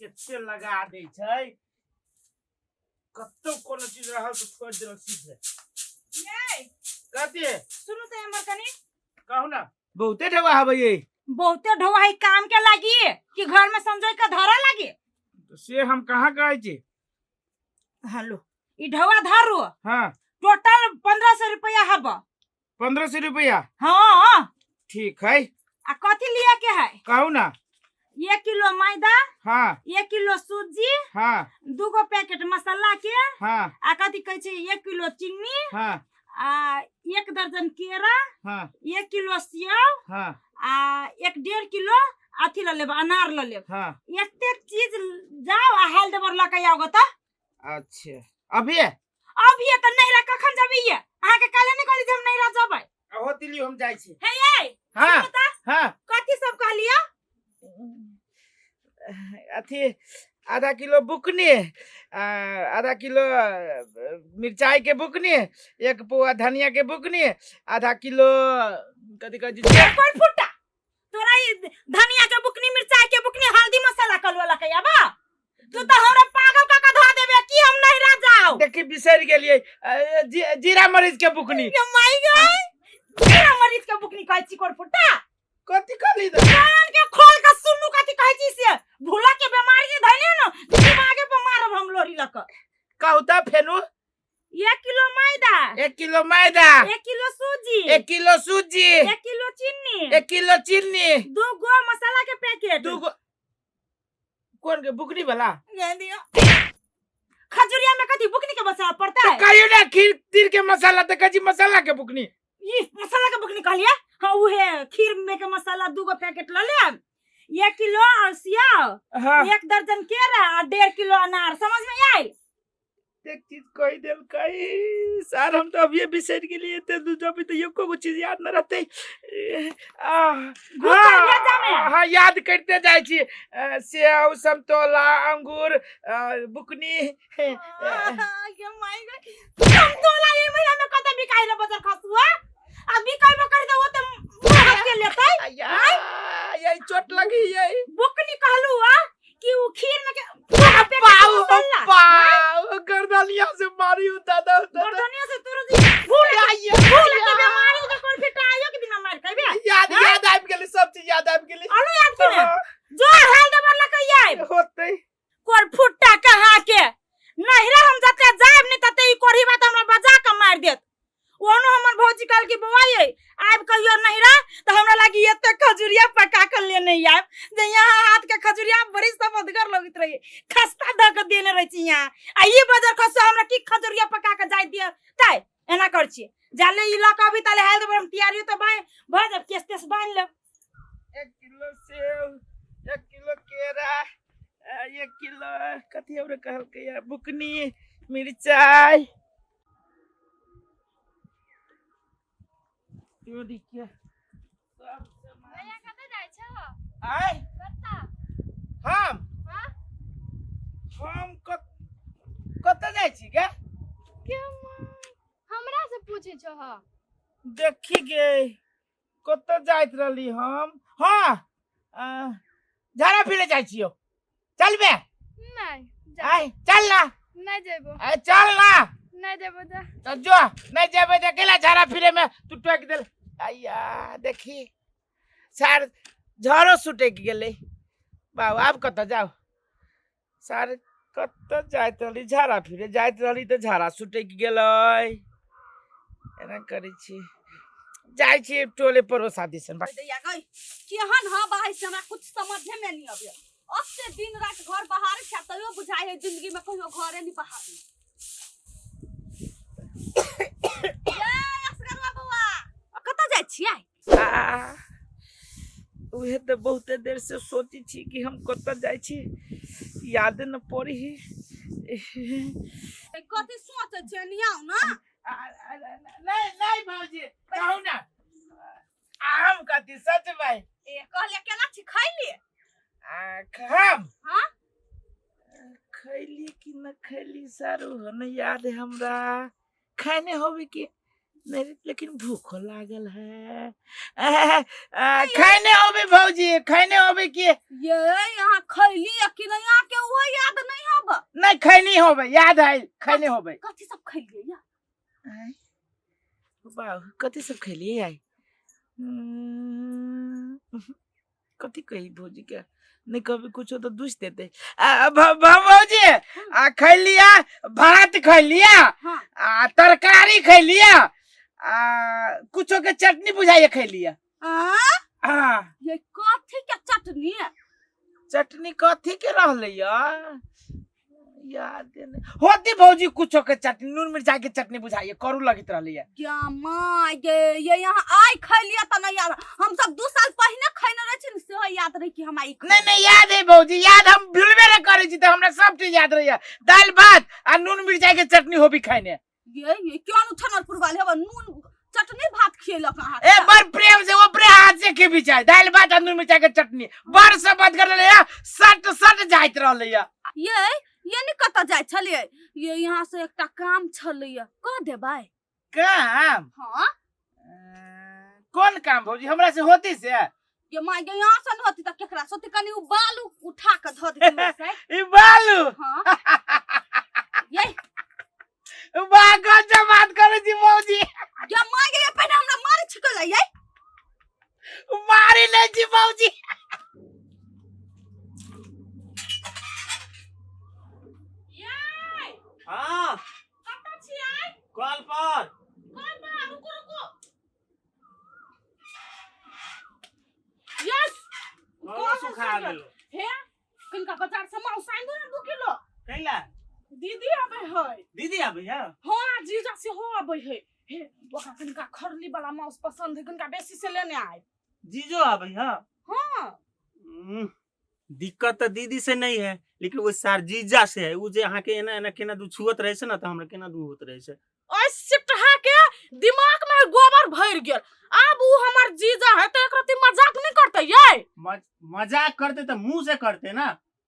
एते लगा दै छै कतौ कोनो चीज रहल तऽ छोड़ि देलक सीधे। यै। कथी? सुनू तऽ एम्हर कनी। कहू ना। बहुते ढेवा हबै ये। बहुते ढोआ है काम के लागी कि घर में समझो के धरा लागी? से हम कहाँ कहै छी। हेलो, ई ढोआ धरू। हाँ। टोटल 1500 रुपया हब। 1500 रुपया? हाँ। ठीक है। आ कथी लिया के है? कहू ना। 1 किलो मैदा। हाँ। 1 किलो सूजी। हाँ। 2 पैकेट मसाला के। हाँ। आ कथी कहै छै 1 किलो चीनी। हाँ। आ 1 दर्जन केरा। हाँ। 1 किलो सेव। हाँ। आ 1.5 किलो अथी ल लेब, अनार ल लेब। हाँ। एते चीज जाओ आ हाल देबर ल के आओ त। अच्छा अभी? अभी त नैहरा कखन जबी? अहाँ के काल्हि नहीं कहली जे हम नैहरा जबै? अहो दिल्ली हम जाइ छी। हे यै। हाँ। सुनू त। हाँ। कथी सब कहलियै? अथी आधा किलो बुकनी, आधा किलो मिरचाई के बुकनी, 1 पौआ धनिया के बुकनी, आधा किलो कथी कहै छै? कोन फुट्टा तोरा ई धनिया के बुकनी, मिरचाई के बुकनी, हल्दी मसाला कलवा लके आबा। तू तो हमरा पागल का का धो देबे कि हम नैहरा जाओ। देखी बिसरि गेलियै, जीरा मरीच के बुकनी। ये माई गई, जीरा मरीच के बुकनी कहै छी कोन फुट्टा? कथी कहली त? कान के खोल के सुनू कथी कहै छी से। भूला के बीमारी जे धैले न दिमागे पर मारब हम लोरी लक। कहू त फेनु। 1 किलो मैदा। 1 किलो मैदा। 1 किलो सूजी। 1 किलो सूजी। 1 किलो चीनी। 1 किलो चीनी। 2 गो मसाला के पैकेट। 2 गो कोन के बुकनी वाला? ये दियो। खजुरिया में कथी बुकनी के मसाला पड़ता है? तो कहियो ना खीर तीर के मसाला त कजी मसाला के बुकनी। ई मसाला के बुकनी कहलिए? हाँ उहे खीर में के मसाला 2 गो पैकेट ल ले। 1 किलो और सेव। हाँ। 1 दर्जन केरा और 1.5 किलो अनार। समझ में आयल? एक चीज कही देलकै सर, हम तो अभी बिसरि गेलियै एते दूर जब तऽ एको गो चीज याद न रहतै। घुसल भेजा में। हाँ, याद करते जाइ छी। सेव, समतोला, अंगूर, बुकनी। ये माय गई। समतोला ये महीना में कते बिकाइ रे बजार खसुआ? आ बिकाइबो कर दे ओ त महग के लेतै। आया, ये चोट लगी ये। बुकनी कहलू आ कि उ खीर में के पाऊ पाऊ गर्दनिया से मारी उ दादा, दादा। गर्दनिया से तोरो जी भूल आया, भूल के आया। बीमारी के कोन फिट आयो के बिना मार कहबे? याद, हाँ? याद आबि गेलै, सब चीज याद आबि गेलै। आलू याद केने? हाँ। जो हाल दबर लके आइब। होतै। कोन फुट्टा कहाँ के? नहिरा हम जते जायब नहीं तते ई कोढ़ी बात हमरा बजा के मार देत। ओनो हमर भौजी कहल कि बौआ ये आबि कहियो नहिरा तऽ हमरा लागी एते खजुरिया पका के लेने आयब जे यहाँ हाथ के खजुरिया बड़ी समदगर लगैत रहे, खस्ता दऽ के देने रहै छी यहाँ। आ ई बजर खसो हमरा की खजुरिया पका के जाय दिअ तै एना कर छी। जाले ई लऽ के अभी ताले हाल देबै हम तैयारी तऽ बाय भऽ जायब, केस तेस बान्हि लेब। 1 किलो सेब, 1 किलो केरा, 1 किलो कथी और कहलकै या बुकनी, मिरचाई। देखिए। भैया कतऽ जाइ छह? आय? कतऽ? हम? हाँ? हम कतऽ जाइ छी गे? के माँ, हमरा से पूछै छह? देखी गे कतऽ जाइत रहली हम। हाँ, झाड़ा फिरे जाइ छियौ, चलबे? नहीं, जा। आय चल ना। नहीं जेबो। आय चल ना। नहीं जेबो जा। तो जो नहीं जेबे त केला झाड़ा फिरे में तू टोक देल। आया देखी सार झाड़ो सुटक गेलै। बाबू आब कतऽ जाउ? सार कतऽ जाइत रहली? झाड़ा फिरे जाइत रहली तऽ झाड़ा सुटक गेलै। एना करै छी जाइ छी टोले पड़ोसा दिसन। दैया गई केहन हवा है से हमरा कुछ समझे में नहीं आबे। ओते दिन रात घर बाहर छै तैयो बुझाइ है जिंदगी में कहियो घरे नहीं बहारी। ए असगरवा बौआ कतऽ जाइ छियै? आ, उहे तऽ बहुते देर से सोचै छी कि हम कतऽ जाइ छी, याद न पड़ी। कथी सोचै छियै? नियाउ ना। नहीं नहीं भौजी कहू ना, हम कथी सच भाई। ए कहले केना छी खैली? आ, हम? हाँ? खैली कि न खैली सारू न याद है हमरा, खाने होबे कि नहीं लेकिन भूखो लागल है। खैने होबे भौजी, खैने होबे की? ये यहाँ खैली या कि नहीं, यहाँ के वो याद नहीं हब। नहीं खैनी होबे, याद है खैने होबे। कथी सब खैलिए या? आय, बाबू कथी सब खैलिए आय? कथी कही भौजी के, नहीं कभी कुछ तो दूस देते। भौजी आ खैलिया भात खैलिया, हाँ। आ तरकारी खैलिया, आ कुछो के चटनी बुझाइए खैलिया। आ? हाँ। ये कथी के चटनी? चटनी कथी के रहले यार, याद नहीं होती भौजी। कुछो के चटनी, नून मिर्चा के चटनी बुझाइए करू लगत रहले यार। क्या माँ ये यहाँ आइ खैलिया त नहीं याद। हम सब 2 साल पहिने खैने रहे छी न, सेहो याद रहे कि हम आई नहीं नहीं याद है भौजी, याद हम भूलबे नहीं करे छी, त हमरा सब चीज याद रहे। दाल भात आ नून मिर्चा के चटनी होबी खैने। ये क्यों न छनरपुर वाले हवा नून चटनी भात खिएलक अहाँ? ए बड़ प्रेम से ओपरे हाथ से खेबी चाहे दाल भात आ नून मिर्चा के चटनी, बड़ सब बात कर रहले या, सट सट जाइत रहले या। ये नहीं कतऽ जाइ छलियै? ये यहाँ से एकटा काम छलैया, कह देबै? काम? हाँ। कोन काम भौजी, हमरा से होती से? ये माँ गे, यहाँ से न होती त केकरा से होती? कनी उ बालू उठा के धऽ देती से। ई बालू? हाँ। ये वाह गजब बात करै छी भौजी। ये माँ गे, ये पहिने हमरा मारै छिकल ये। मारी लै छी भौजी। हाँ। कतऽ छियै? कल पर। कल पर, रुकू रुकू। यस। कल सुखा गेलो। हे किनका बाजार से माउस आनि दू ने 2 किलो। कैला? दीदी आबै है। दीदी आबै है? हाँ जीजा सेहो आबै है। हे ओकरा किनका खरली वाला माउस पसंद है, किनका बेसी से लेने आए। जीजो आबै है? हाँ। दिक्कत तो दीदी से नहीं है, लेकिन वो सार जीजा से है। वो जे अहाँ के एना एना केना दू छुअत रहे छै ना, त हमरा केना दू होत रहे छै। ओइ सिटहा के दिमाग में गोबर भरि गेल। आब उ हमर जीजा है त एक रति मजाक नहीं करते ये। मजाक करते त मुंह से करते ना।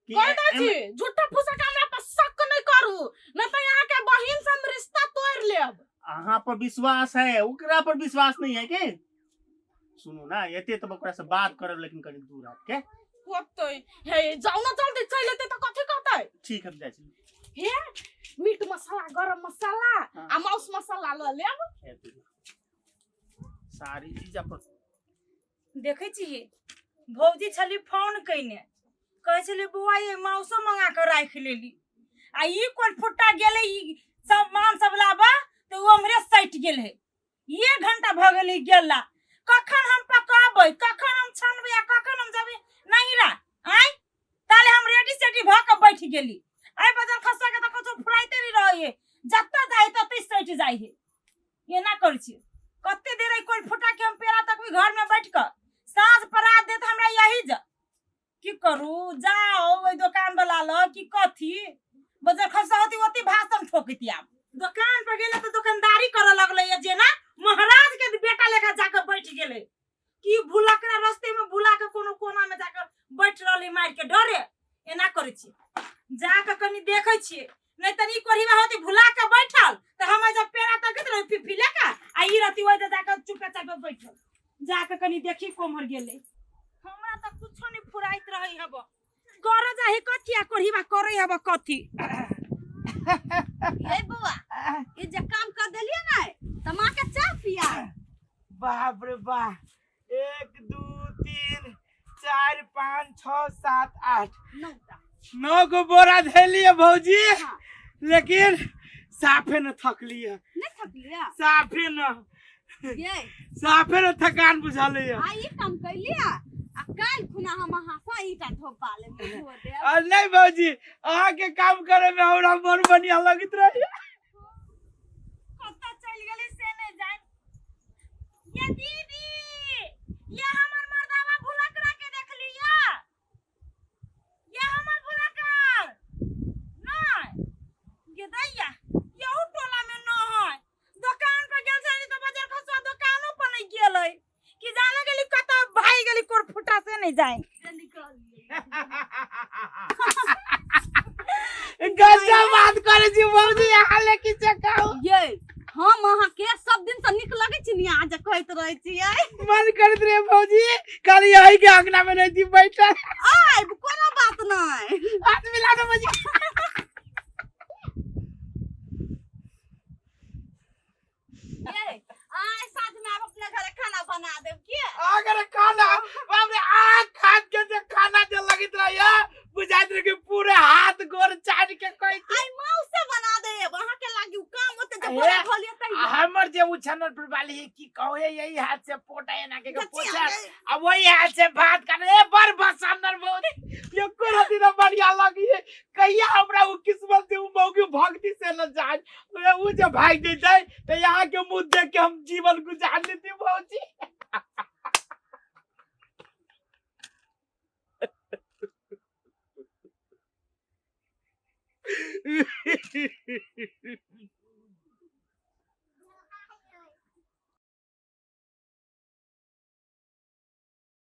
कि कह दै छी झूठा फूसा के हमरा पर शक नहीं करू, नहीं त यहाँ के बहिन से हम रिश्ता तोड़ लेब। अहाँ पर विश्वास है, ओकरा पर विश्वास नहीं है के? सुनू ना, एते त ओकरा से बात करब, लेकिन कनी दूर हट के। होतै हे जाउ ना जल्दी चलि एतै त कथी कहतै? ठीक हम जाइ छी। हे मीट मसाला, गरम मसाला हाँ। आ मांस मसाला ल लेब। सारी चीज अपन देखै छी भौजी छली फोन कइने, कहै छली बौआ ये मांसो मंगा के राखि लेली, आ ई कोन फुट्टा गेलै ई सामान सब लाबा त उ हमरे सटि गेल है। 1 घंटा भ गेलै गेला, कखन हम पकाबै, कखन हम छानबै आ कखन हम जेबै नहिरा? आँय ताले हम रेडी सेडी भ के बैठ गेली। आइ बजल खसा के त कतौ फुराइते नहीं रहै है, जतऽ जाइ ततै सटि जाइ है। एना करै छियै कते देर कोई फुटा के हम पेड़ा तक भी घर में बैठ के साँझ परा देत हमरा यही जा। की करू, जाओ ओहि दोकान वाला लग कि कथी बजल खसा होती ओती भाषण ठोकती। आब दोकान पर गेलै त दोकानदारी करऽ लगलै जेना महाराज के बेटा लेखा जाके बैठ गेलै कि भुलकरा रस्ते में भुला के कोनो कोना में जाके बैठ रहलै मार के डरे। एना करै छियै, जाके कनी देखै छियै, नहीं त ई कोढ़ीबा होती भुला के बैठल त हम जब पेड़ा तकैत रही फिफी लेके आ ई रहती ओहि जाके चुपे चापे बैठल। जाके कनी देखी कोम्हर गेलै। हमरा त कुछो नहीं फुराइत रहै हब, करे जाही कथी आ कोढ़ीबा करै हब कथी। ये बौआ ये जे काम कर देलिए ना त माँ के चाह पिया। बाप रे बाप, 1 2 3 4 5 6 7 8 9 गो बोरा धैलिए भौजी। हाँ। लेकिन साफे न थकलिए। नहीं थकलिए? साफे न। ये। साफे न थकान बुझलिए। आ ई काम कैलिए आ काल खुना हम अहाँ से ईटा ढोपा लेब, धो देब। आ नहीं भौजी, अहाँ के काम करे में हमरा बड़ बढ़िया लगैत रहे। कतऽ चलि गेली से नहीं जान। ये दीदी, ये हमर मर्दावा भुलकरा के देख लिया, ये हमर भुलकर नहीं ये दैया यहू टोला में न है। दोकान पर गेल छली त बजार खसुआ दोकानो पर नहीं गेलै कि जाने गेली कतऽ भागि गेली कोर फुटा से नहीं जाए। गजब बात करे छी भौजी, अहाँ लेकिन से कहू। ये हम अहाँ के सब दिन से नीक लगै छी नी अहाँ जे कहैत रहै छियै। मन करैत रहे भौजी खाली यही के अंगना में रहती बैठल। आबि कोनो बात नहि। हाथ मिला दो भौजी। ये आइ साँझ में आब अपने घरे खाना बना देब की? अगर खाना बाप रे आग खाद के जे खाना जे लगैत रहे बुझाइत रहे कि पूरे हाथ गोर चाट के कोई आइ माउ से बना देब अहाँ के लागी उ काम होते जे हे, भोरे धो लिअ तहिया। हमर जे उछनल पर वाली है की कहो है यही हाथ से पोटा एना के गची पोछा आ गई। आ वही हाथ से भात खाना ए बड़ बसंदर बहुत ये कोरा दिन बढ़िया लगी है। कहिया हमरा उ किस्मत से उ मौगी भक्ति से न जान उ जे भाग जैते तो यहाँ के मुंह देख के हम जीवन गुजार लेती भौजी।